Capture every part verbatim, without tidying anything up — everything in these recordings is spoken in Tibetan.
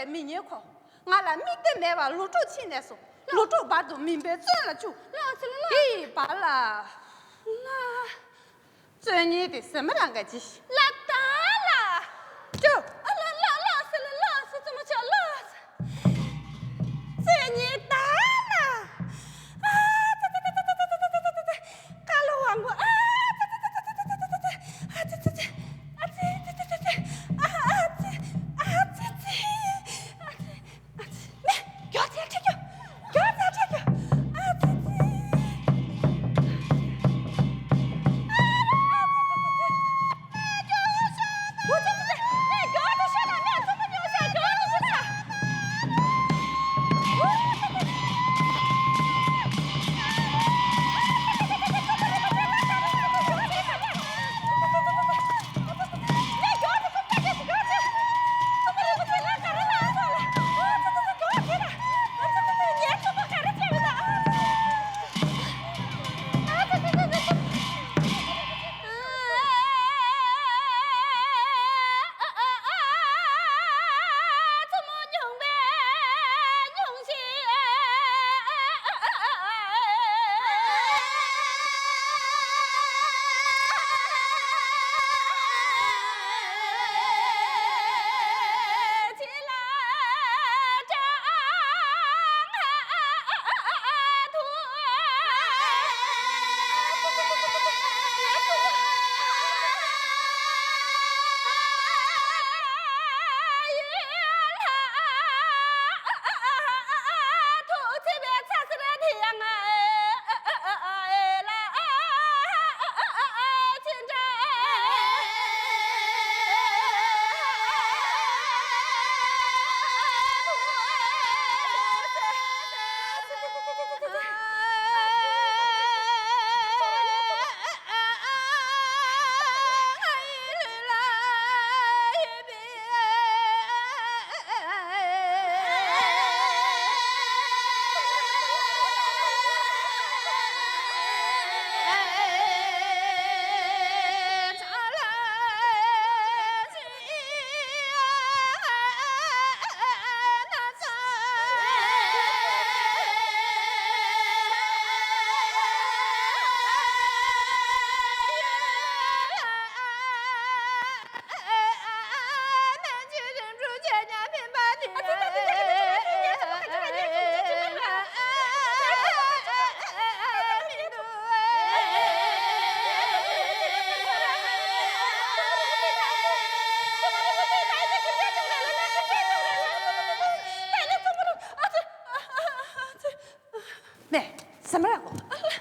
པའི་མི་ངན་ཁོ། ང་ལ་དམིགས་གཏད་མེད་པར་ལོ་དྲུག་ཕྱིན་ནས་བཟུང་ལོ་དྲུག་བར་དུ་མུན་པའི་བཙོན་ལ་བཅུག་ལགས་སོ་ལགས། དེ་ཡི་བར་ལ། ལགས། བཙོན་ཉེས་དེ་ཟེར་མི་རང་ག་ཅི། ལགས་ད་ལགས། ཅོ། ཨ་ལགས་ལགས་ལགས་སོ་ལགས་ལགས་སོ་བཙུན་མོ་ཅོ་ལགས་སོ། བཙོན་ཉེས་ད་ལགས། ཨ་ཙི་ཙི་ཙི། བཀའ་བློན་དབང་པོ། ཨ་ཙི་ཙི་ཙི། ཨ་ཙི་ཙི་ཙི། ཨ་ཙི་ཙི་ཙི། ཨ་ཙི་ཙི་ཙི། ཨ་ཨ་ཙི། ཨ་ཙི་ཙི། ཨ་ཙི། ཨ་ཙི། མེ། མགྱོགས་ཙམ་ཁྲིད་རྒྱུ། མགྱོགས་ཙམ་ཁྲིད་རྒྱུ། ཨ་ཙི་ཙི། ཨ་ཙི་ཙི་ཙི། མེ། ཟ་མ་རག་གོ།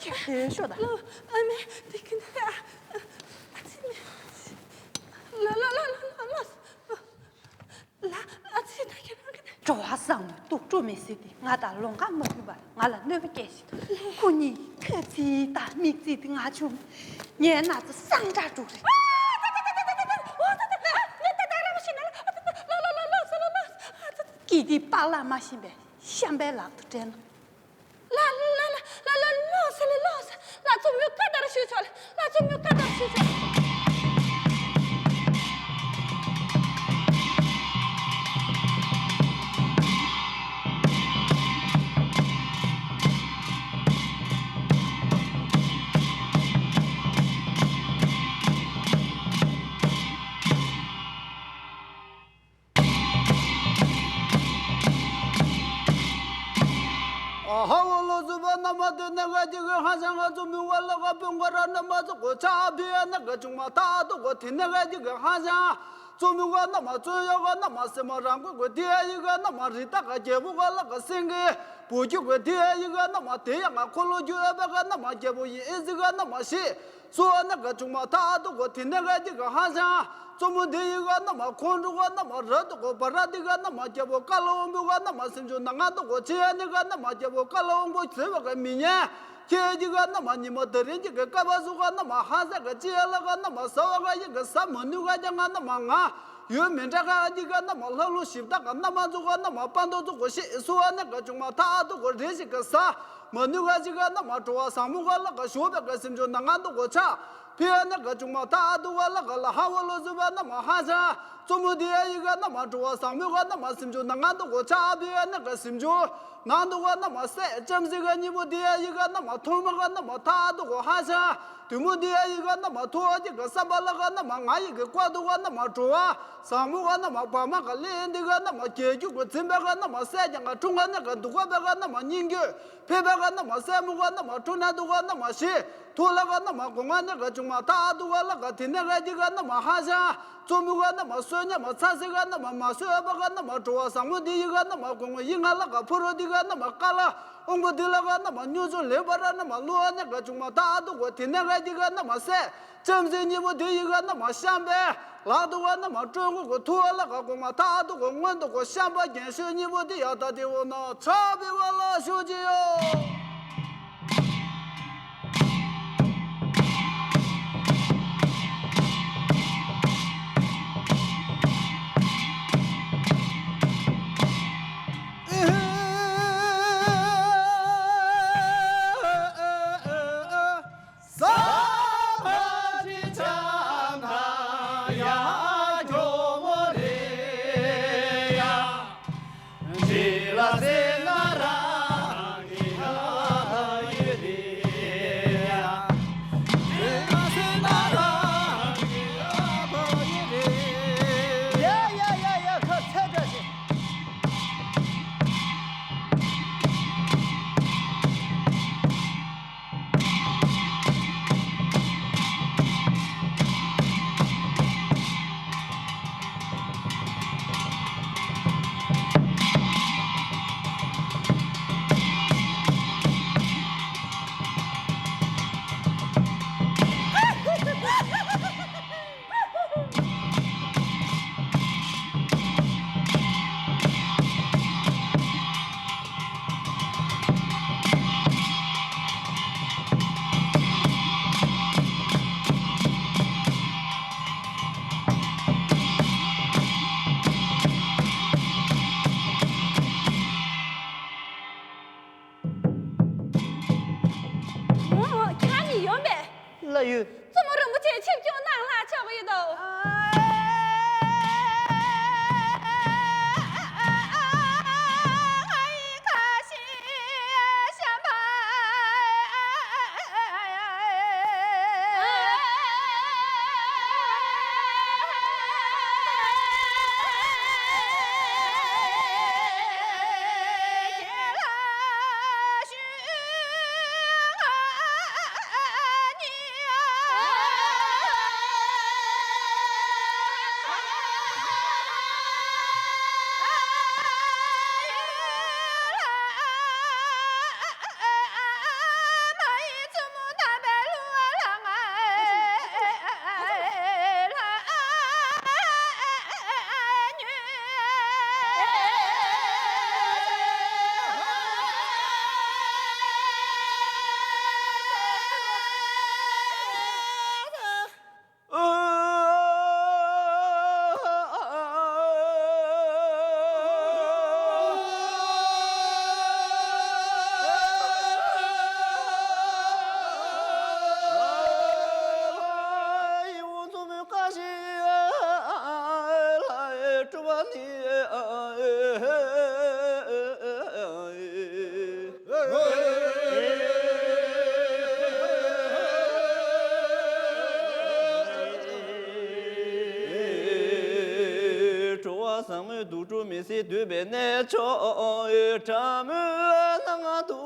ཁྱེད་དེ་ཤོག་ད། ལོ། ཨ་མེ། དེ་ཁྱེད་དེ། ཨ་ཨ་ཙི་མེ། ལ་ལ་ལ་ལ་ལ་ལ། ལ། ཨ་ཙི་ད་ཁྱེད་རང་གི་དེ། འགྲོ་བ་བཟང་མོའི་དུག་སྦྲུལ་མི་སྲིད་དེ་ང་དང་ལོང་ཁ་མ་ཕུད་པར་ང་ལ་གནོད་པ་སྐྱེལ་ཞིག་ཁོ་གཉིས་ཁ་རྩིས་དང་མིག་རྩིས་དེ་ང་ཆུང་ངའི་ན་ཚ་སངས་དྲག་འགྲོ་རེད། ཀི་དེ་པགས་ལག་མ་ཤེས་པའི་ཤམ་པའི་ལག་ཏུ་སྤྲད་ན། ལ་ལ་ལ་ལ་ལ་ལོག་སེ་ལ་ལོག་སེ། ལ་བཙུན་མོའི་བཀའ་ལྟར་ཞུས་ཆོག་ལ། ལ་བཙུན་མོའི་བཀའ་ལྟར་ཞུས་ཆོག་ཨ་ཧ་བོ་ལོ་སུ་བ་ན་མ་དེ་ནེ་ག་ཅི་གི་ཧ་ཤང་ང་ཚོ་མི་བ་ལ་ག་པུང་ག་ར་ན་མ་ཚོ་གོ་ཆ་བི་ཡ་ན་ག་ཅུང་མ་ཐ་དོ་གོ་དེ་ནེ་ག་ཅི་གི་ཧ་ཤང་ཚོ་མི་ག་ན་མ་ཚོ་ཡོ་ག་ན་མ་སེ་མ་རང་གོ་གོ་དེ་ཡ་ཡི་ག་ན་མ་རི་ཏ་ག་རྒྱལ་པོ་ག་ལ་ག་སེང་གི་བུ་རྒྱུ་གོ་དེ་ཡ་ཡི་ག་ན་མ་དེ་ཡ་ང་ཁོ་ལོ་རྒྱུ་ཨ་བ་ག་ན་མ་རྒྱལ་པོ་ཡི་ཨེ་ཟི་ག་ན་མ་ཤི། སོ་ཨ་ན་ག་ཅུང་མ་ཐ་དོ་གོ་དེ་ནེ་ག་ཅི་ག་ཧ་ཤང་། གཙོ་མོ་དེ་ཡི་ག་ན་མ་ཁོང་ཁྲོ་ག་ན་མ་ར་དོ་གོ་བ་ར་དེ་ག་ན་མ་རྒྱལ་པོ་ཀ་ལ་འོང་བུ་ག་ན་མ་སེམས་ཆུང་ན་ང་དོ་གོ་ཆེ་ཡ་ནི་ག་ན་མ་རྒྱལ་པོ་ཀ་ལ་འོང་བུ་ཟེར་བ་ག་མི་ཉན། ཁྱེད་ཀྱི་ག་ན་མ་ཉི་མ་དེ་རིང་གི་ག་ཀ་བ་སུ་ག་ན་མ་ཧ་ས་ག་ཅི་ཡ་ལ་ག་ན་མ་ས་བ་ག་ཡི་ག་ས་མ་ནུ་ག་ཅ་ང་ན་མ་ང་། ཡོད་མི་འདྲ་ག་འདི་ག་ན་མ་ལྷ་ལུ་ཞིབ་ད་ག་ན་མ་ཚུ་ག་ན་མ་པ་འདོ་ཚུ་གོ་ཤེས་སུ་བ་ན་ག་ཅུང་མ་ཐ་ཨ་ཏུ་གོ་རེ་ཞིག་ག་ས་མ་ནུ་ག་ཅི་ག་ན་མ་འགྲོ་བ་བཟང་མོ་ག་ལ་ག་ཞོ་བ་ག་སེམས་ཆུང་ན་ང་འདུ་གོ་ཆ་ཕི་ཨ་ན་ག་ཅུང་མ་ཐ་ཨ་ཏུ་ག་ལ་ག་ལ་ཧ་བ་ལོ་ཟུ་བ་ན་མ་ཧ་ཆ་ གཙོ་མོ་དེ་ཡི་གེ་རྣམ་མ་དྲོ་བ། བཟང་མོ་གི་རྣམ་མ་སེམས་མཆོག་ནང་ང་འདུག་གོ། ཆགས་པའི་གནས་གི་སེམས་མཆོག་ནང་འདུག་གོ། རྣམ་མ་སྲས། བྱམས་སེམས་གི་སྙིང་པོ་དེ་ཡི་གེ་རྣམ་མ་ཐོག་མ་གི་རྣམ་མ་ཐག་འདུག་གོ། ཧ་ཤང་དུས་མོ་དེ་ཡི་གེ་རྣམ་མ་ཐོག་གི་བསམ་པ་ལ་གི་རྣམ་མ་ང་ཡི་གེ་བཀོད་འདུག་གོ། རྣམ་མ་དྲོ་བ། བཟང་མོ་གི་རྣམ་མ་བ་མ་གི་ལེན་དེ་གི་རྣམ་མ་རྒྱལ་རྒྱུག་གི་འཛིན་པ་གི་རྣམ་མ་སྲས། ཀྱང་གི་འཁྲུངས་གི་གནས་གི་འདུག་གོ། པ་གི་རྣམ་མ་སྙིང་རྒྱུད། ཕེབས་པ་གི་རྣམ་མ་སྲས་མོ་གི་རྣམ་མ་འཁྲུངས་གནས་འདུག་གོ། རྣམ་མ་ཞི། ཐུགས་ལ་གི་རྣམ་མ་སྒོ་ང་ནས་གི་བྱུང་མ་ཐག་འདུག་གོ། ལ་གི་དེ་ནས་གི་དེ་གི་རྣམ་མ་ཧ་ཤང་། གཙོ་མོ་གི་རྣམ་མ་གསོད་ཉམས་མ། ཚ་སེ་གི་རྣམ་མ་མ་གསོད་པ་གི་རྣམ་མ་དྲོ་བ། བཟང་མོ་དེ་ཡི་གེ་རྣམ་མ་སྒོ་ང་ཡིན་ང་ལ་གི་ཕུ་རུ་དེ་གི་རྣམ་མ་ཀ་ལ་དབང་པོ་དེ་ལ་གི་རྣམ་མ་སྨྱོ་ཆུང་ལེགས་པ་ར་རྣམ་མ་བློ་ནས་གི་བྱུང་མ་ཐག་འདུག་གོ། དེ་ནས་གི་དེ་གི་རྣམ་མ་སྲས། བྱམས་སེམས་སྙིང་པོ་དེ་ཡི་གེ་རྣམ་མ་བཤམས་པས། ལག་ཏུ་གི་རྣམ་མ་སྤྲུལ་སྐུ་གི་ཐུགས་ལ་གི་གོང་མ་ཐག་ཏུ་གི་སྔོན་དུ་གི་བཤམས་པ་རྒྱན་ཤོད་སྙིང་པོ་དེ་ཡ་ད་དེ་འོ་ན་ཚ་བི་བ་ལ་ཞུ་གི་ཡོད། ས་ཕ་ཅི་ཆ་ན་ཡ་གྱོ་མོ་རེ་ཡ། ཅི་ལ་སེ་ན་རང་གི་ཡ་ཡི་རེ་ཡ། ཅི་ལ་སེ་ན་རང་གི་ཡ་བ་ཡི་རེ་ཡ། ཡ་ཡ་ཡ་ཡ། ཁ་ཚད་འདྲ་ཞིག་ཁྱེད་རང་གཉིས་ཡོང་པས། ལ་ཡོད། བཙུན་མོ་རིན་པོ་ཆེ་ཆིབས་བསྒྱུར་གནང་ལ་ཆོག་གི་ཡོད་དོ། སྤྲོ་བ་བཟང་མོའི་དུག་སྦྲུལ་མི་བཟད་འདུས་པའི་གནས་མཆོག་ཕྲ་མོའི་སྣང་ང་དུ།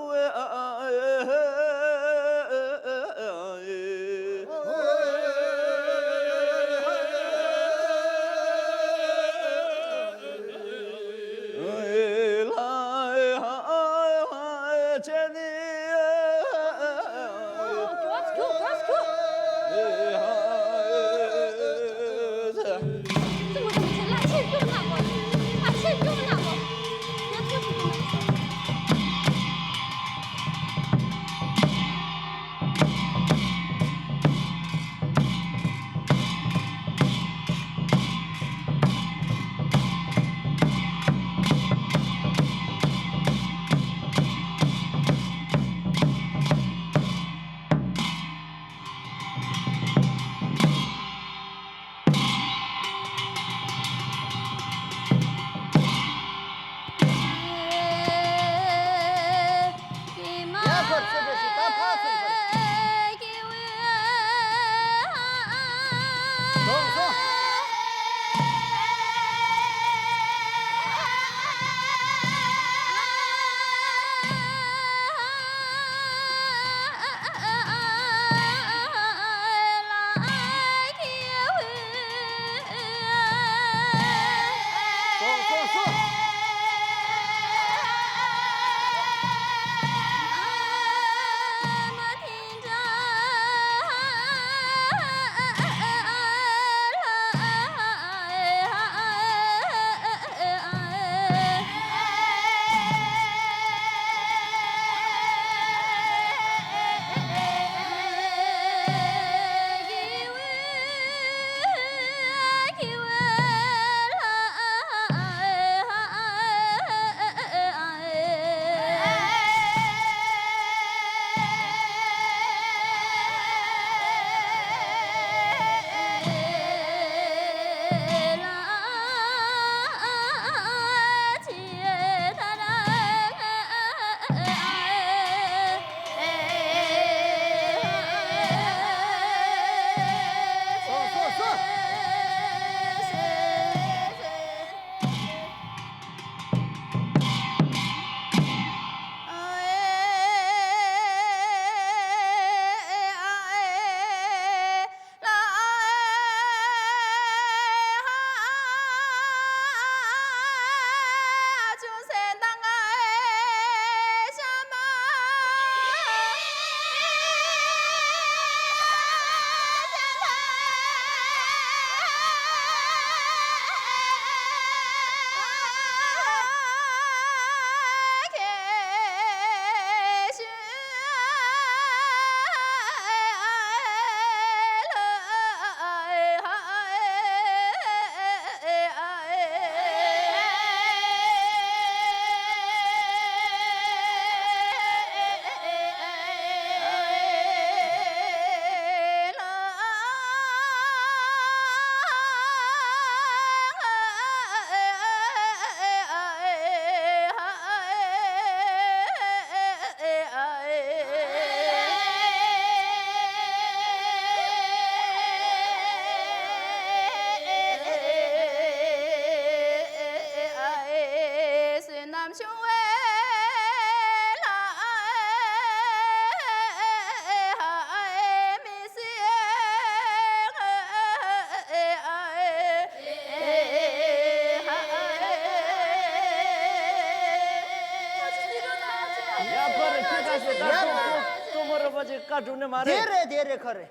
ཡ། ད་གཙོ་མོ་རིན་པོ་ཆེ་བཀའ་སྒྲུབ་ནི་མ་རེད། དེ་རེད། དེ་རེད། ཁོ་རེད།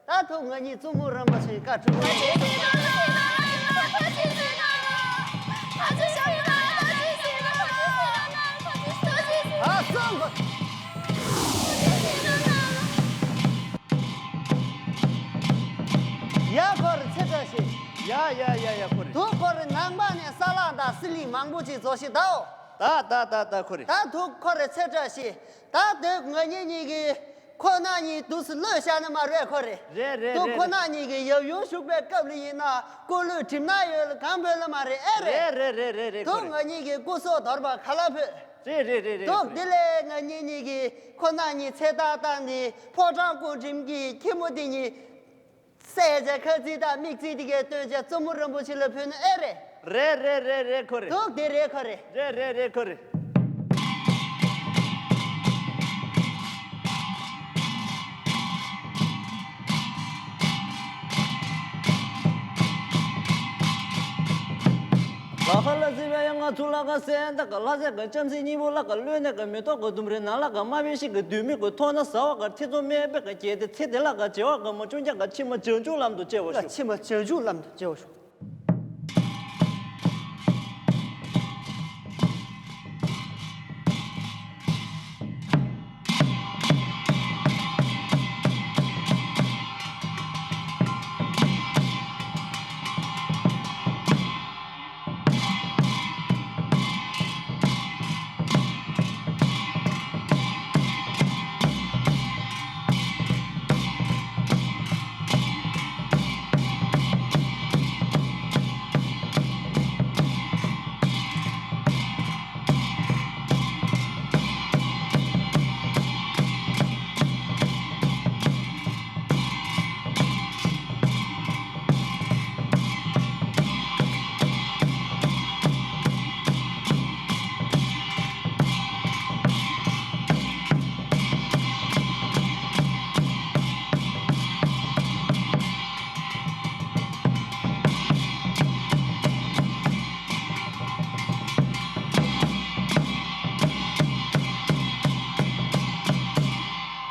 ད་ཐུག་ང་གཉིས་གཙོ་མོ་རིན་པོ་ཆེ་བཀའ་སྒྲུབ་པ་རེད། ཨ་སོང་གོ། ཡ། ཁོ་རེ་ཚེ་བཀྲ་ཤིས། ཡ་ཡ་ཡ་ཡ། ཁོ་རེ། ཐུག་ཁོ་རེ་ནང་པ་ནས་ས་ལག་དང་སི་ལིང་མང་པོ་ཅིག་བཟོ་ཞིག་དའོ། ད་ད་ད་ད། ཁོ་རེ། ད་ཐུག་ཁོ་རེ་ཚེ་བཀྲ་ཤིས། ད་དེ་ང་གཉིས་གཉིས་ཀྱི་ཁོ་ན་གཉིས་དུས་སུ་གློད་བཞག་ནི་མ་རེད། ཁོ་རེ། རེད་རེད། དུ་རེད་ཁོ་རེད། ན་གཉིས་ཀྱི་ཡབ་ཡུམ་བཞུགས་པའི་སྐབས་ལ་ཡིན་ན་སྐུ་གླུད་གྲིབ་ནག་ཡོད་ལ་གང་བོད་ལ་མ་རེད། ཨེ་རེད། རེད་རེད་རེད་རེད། དུ་ཁོ་རེ། ང་གཉིས་ཀྱི་སྐུ་སྲོག་དོར་བ་ག་ལ་ཕོད། རེད་རེད་རེད་རེད། དུ་ཁོ་རེ། དེ་ལས་ང་གཉིས་གཉིས་ཀྱི་ཁོ་ན་གཉིས་ཚེ་ཐར་བཏང་ནི་ཕོ་བྲང་སྐུ་འགྲིམ་གྱི་ཁྱི་མོ་དེ་གཉིས། སྲས་བྱས་ཁ་རྩིས་དང་མིག་རྩིས་དེ་གའི་སྟོན་བྱས་གཙོ་མོ་རིན་པོ་ཆེ་ལ་ཕུལ་ན་ཨེ་རེད། རེད་རེད་རེད་རེད། ཁོ་རེ། ཐུག་དེ་རེད། ཁོ་རེ། རེད་རེད་རེད། ཁོ་རེ། ལ་ཁ་ལ་སྲིད་པའི་ཡང་ང་ཚུར་ལ་ཁ་སེ་འདི་ག་ལྷ་སྲས་ཀྱི་ལྕམ་སྲིད་སྙིང་པོ་ལ་ཁ་བློན་ནས་ཀྱི་མེ་ཏོག་གི་ལྡུམ་རའི་ནང་ལ་ཁ་དམར་པོའི་ཤིག་གི་བདུད་མོ་གི་ཐོག་ན་ཟ་བ་ག་ཐེ་ཚོམ་མེད་པའི་ཀྱི་གྱེས་ཏེ་ཚེ་དེ་ལ་ཁ་བྱེ་བ་གི་མ་བཅུ་རྒྱ་ག་ཕྱི་མ་བྱང་ཆུབ་ལམ་དུ་སྐྱེ་བར་ལ་ཤོག་ཕྱི་མ་བྱང་ཆུབ་ལམ་དུ་སྐྱེ་བར་ཤོག་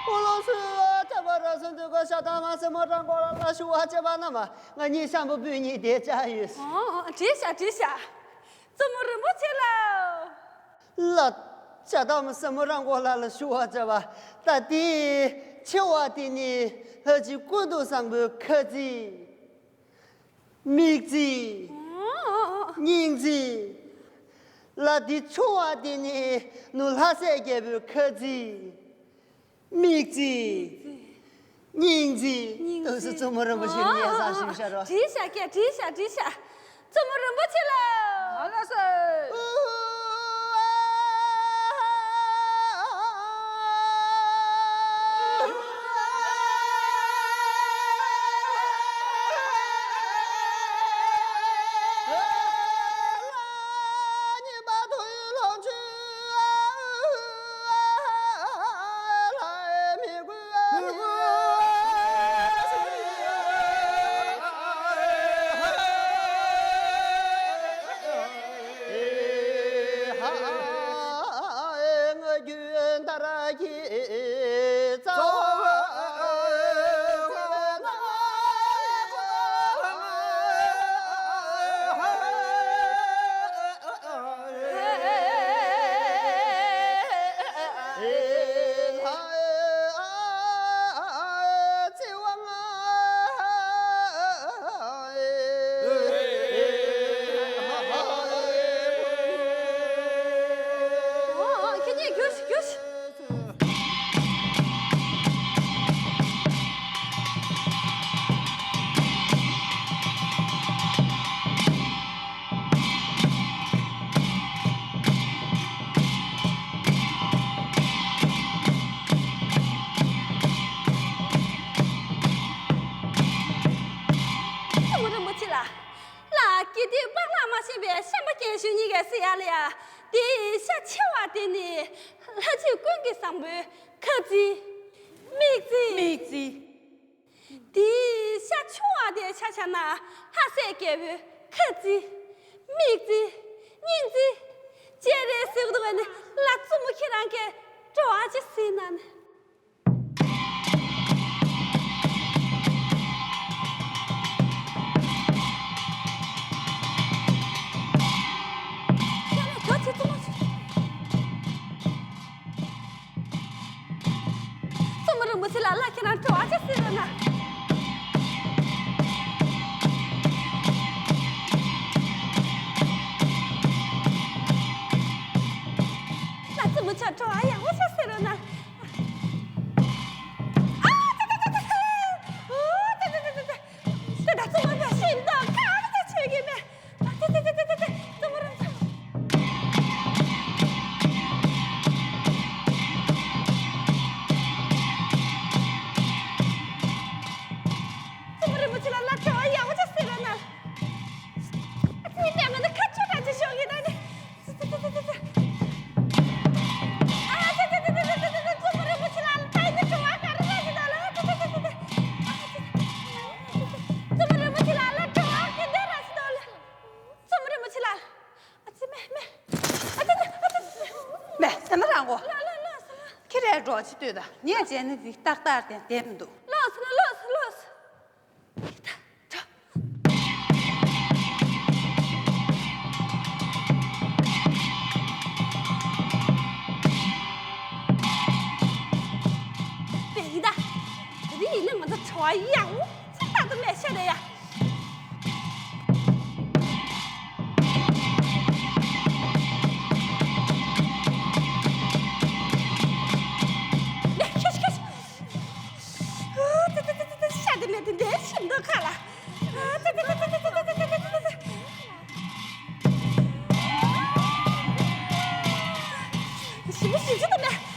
ཨོ་ལོ་སུ་ཨ་ཅ་བ་ར་སུན་དུ་གོ་ཤ་ཏ་མ་སེ་མོ་ཏྲང་གོ་ལ་ལ་ཤུ་ཨ་ཅེ་བ་ན་མ་ང་གཉིས་ཤམ་བུ་བུ་གཉིས་དེ་ཅ་ཡོད། ཨོ་བྲིས་ཤག་བྲིས་ཤག་གཙོ་མོ་རིན་པོ་ཆེ་ལ། ལ། ཅ་ཏ་མ་སེ་མོ་ཏྲང་གོ་ལ་ལ་ཤུ་ཨ་ཅེ་བ་ད་དེ་ཆེ་བ་དེ་ནི་ལྷ་ཅི་ཀུན་ཏུ་བཟང་པོའི་ཁ་རྩིས། མིག་རྩིས། སྙིང་རྩིས། ལ་འདི་ཆུང་བ་འདི་ནི་ནུ་ལྷ་སྲས་རྒྱལ་པོའི་ཁ་རྩིས། མིག་རྩིས། སྙིང་རྩིས། སྙིང་རྩིས། ཨུ་སུ་གཙོ་མོ་རིན་པོ་ཆེ་ནི་ཡ་ས་ཞིམ་ཤ་རོ། བྲིས་ཤག་སྐད་བྲིས་ཤག་བྲིས་ཤག་གཙོ་མོ་རིན་པོ་ཆེ་ལ། ཨ་ལ་སོ། ཁྱེད་གཉིས་རྒྱུགས་ཤིག་རྒྱུགས་ཤིག་གཙོ་མོ་རིན་པོ་ཆེ་ལ། ལ་དགེ་འདུན་པཱ་ལགས་མ་ཤེས་པའི་ཤན་པ་རྒན་གཞོན་གཉིས་ཀས་ཟེར་ཡ་ལ་ཡ། དེའི་ཤ་ཆེ་བ་དེ་ནི་ལྷ་བཅས་ཀུན་གྱི་བཟང་པོའི་ཁ་རྩིས། མིག་རྩིས། མིག་རྩིས། དེའི་ཤ་ཆུང་བ་དེ་ཆ་བཞག་ན་ལྷ་སྲས་རྒྱལ་པོའི་ཁ་རྩིས། མིག་རྩིས། སྙིང་རྩིས། ཅེ་རེ་ཟེར་གི་འདུག་ག་ནི་ལ་གཙོ་མོ་ཁྱེད་རང་གིས་ འགྲོ་ཨ་ཅེ་སི་ན་ནི། ཡ་ནི་ག་ཅི་ཙུ་མ་ཅི། རྩོམ་རིན་པོ་ཆེ་ལ་ལ་ཁྱེད་རང་འགྲོ་ཨ་ཅེ་སི་ན་ན། ལ་རྩོམ་རིན་པོ་ཆེ་འགྲོ་ཨ་ཡ་འོ་ཅེ་སི་ན་ན། ཨ་ཏ་ཏ་ཏ་ཏ། ཨོ་ཏ་ཏ་ཏ་ཏ་ཏ། ཏ་ཏ་ཙུ་མ་པ་ཤིན་ཏོ་ཁ་ཏ་ཆོས་ཀྱི་མེད། ཨ་ཏ་ཏ་ཏ་ཏ་ཏ་ཏ། ཙུ་མ་རུ་ཚ། ཙུ་མ་རུ་མུ་ཆི་ལ་ལ་ཁྲོ་ཡ་འོ་ཅེ་སི་ན་ན། ཨ་ཏི་ཏ་མ་ན་ཁ་ཆོ་ཏ་ཅི་ཤོག་གི་ད་ནི། མེ་ཟེར་ན་རང་གོ། ཁྱེད་རའི་འགྲོགས་ཅི་ལྟོས་ད་ངས་བྱས་ན་འདི་ཏག་ཏག་དེ་བསྡད་མི་འདུག་དེ་ཡིན་ད། དེ་རིང་ཡིན་ན་ང་ཚོ་བྲོ་བ་ཡག་པོ་ཅིག་ལྟ་ཐུབ་མེད་ཤ་རེད་ཡ། ལེ་ཁྱོད་ཁྱོད། ཨུ་ཏི་ཏི་ཏི་ཏི་ཏི་ཤ་དེ་ལས་དེ་འདྲའི་ཞིམ་མདོག་ཁ་ལ། ཨུ་ཏི་ཏི་ཏི་ཏི་ཏི། ཞིམ་པོ་ཞིམ་ཞིམ་དུ་མེད།